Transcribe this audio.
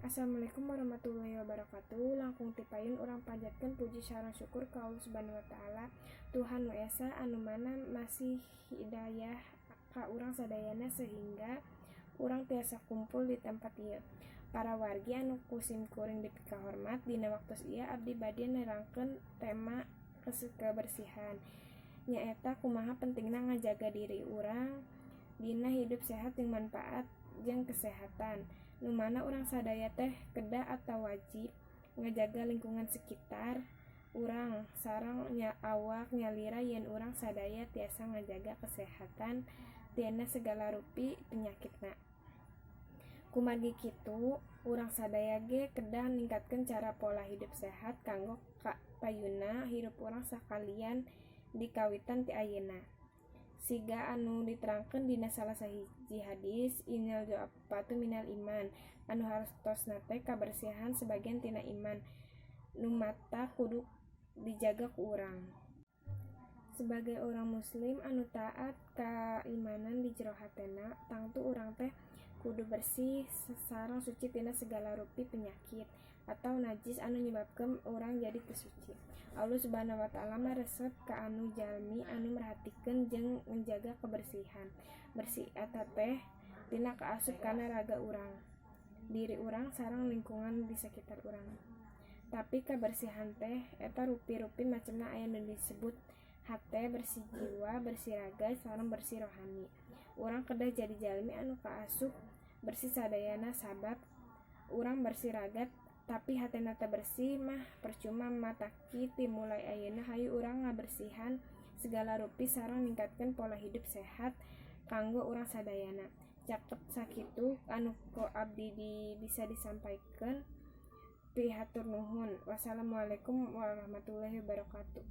Assalamualaikum warahmatullahi wabarakatuh. Langkung ti payun urang panjatkeun puji sareng syukur ka Allah Subhanahu wa Taala, Tuhan Nu Esa, anu mana masih hidayah ka urang sadayana sehingga urang tiasa kumpul di tempat ieu. Para wargi anu ku simkuring dipikahormat, dina waktos ieu abdi bade nerangkeun tema kebersihan, nyaeta kumaha pentingna ngajaga diri urang dina hidup sehat jeung manfaat jeung kesehatan, nu mana urang sadaya teh kedah atawa wajib ngajaga lingkungan sekitar urang sareng awak nyalira yen urang sadaya tiasa ngajaga kesehatan tina segala rupi penyakitna. Kumargi kitu, urang sadaya ge kedah ningkatkeun cara pola hidup sehat kanggo ka payuna hirup urang sakalian dikawitan ti ayeuna. Siga anu diterangkeun dina salah sahiji hadis, "Innal nadzafata minal iman," anu hartosna teh kabersihan sebagian tina iman, nu matak kudu dijaga ku urang. Sebagai urang muslim anu taat kaimanan di jero hatena, tangtu urang teh kudu bersih sareng suci tina segala rupi penyakit atau najis anu nyebabkeun urang jadi teu suci. Allah Subhanahu wa Taala mah resep ka anu jalmi anu merhatikeun jeung menjaga kebersihan. Bersih eta teh tina kaasup kana raga urang, diri urang sareng lingkungan di sekitar urang. Tapi kabersihan teh eta rupi-rupi macemna, aya nu disebut hate, bersih jiwa, bersih raga, sareng bersih rohani. Urang kedah jadi jalmi anu kaasup bersih sadayana, sabab urang bersih raga tapi hatena teu bersih mah percuma. Matak ti mulai ayeuna hayu urang ngabersihan segala rupi sareng ningkatkeun pola hidup sehat kanggo urang sadayana. Cekap sakitu anu ku abdi bisa disampaikan. Pihatur nuhun. Wassalamualaikum warahmatullahi wabarakatuh.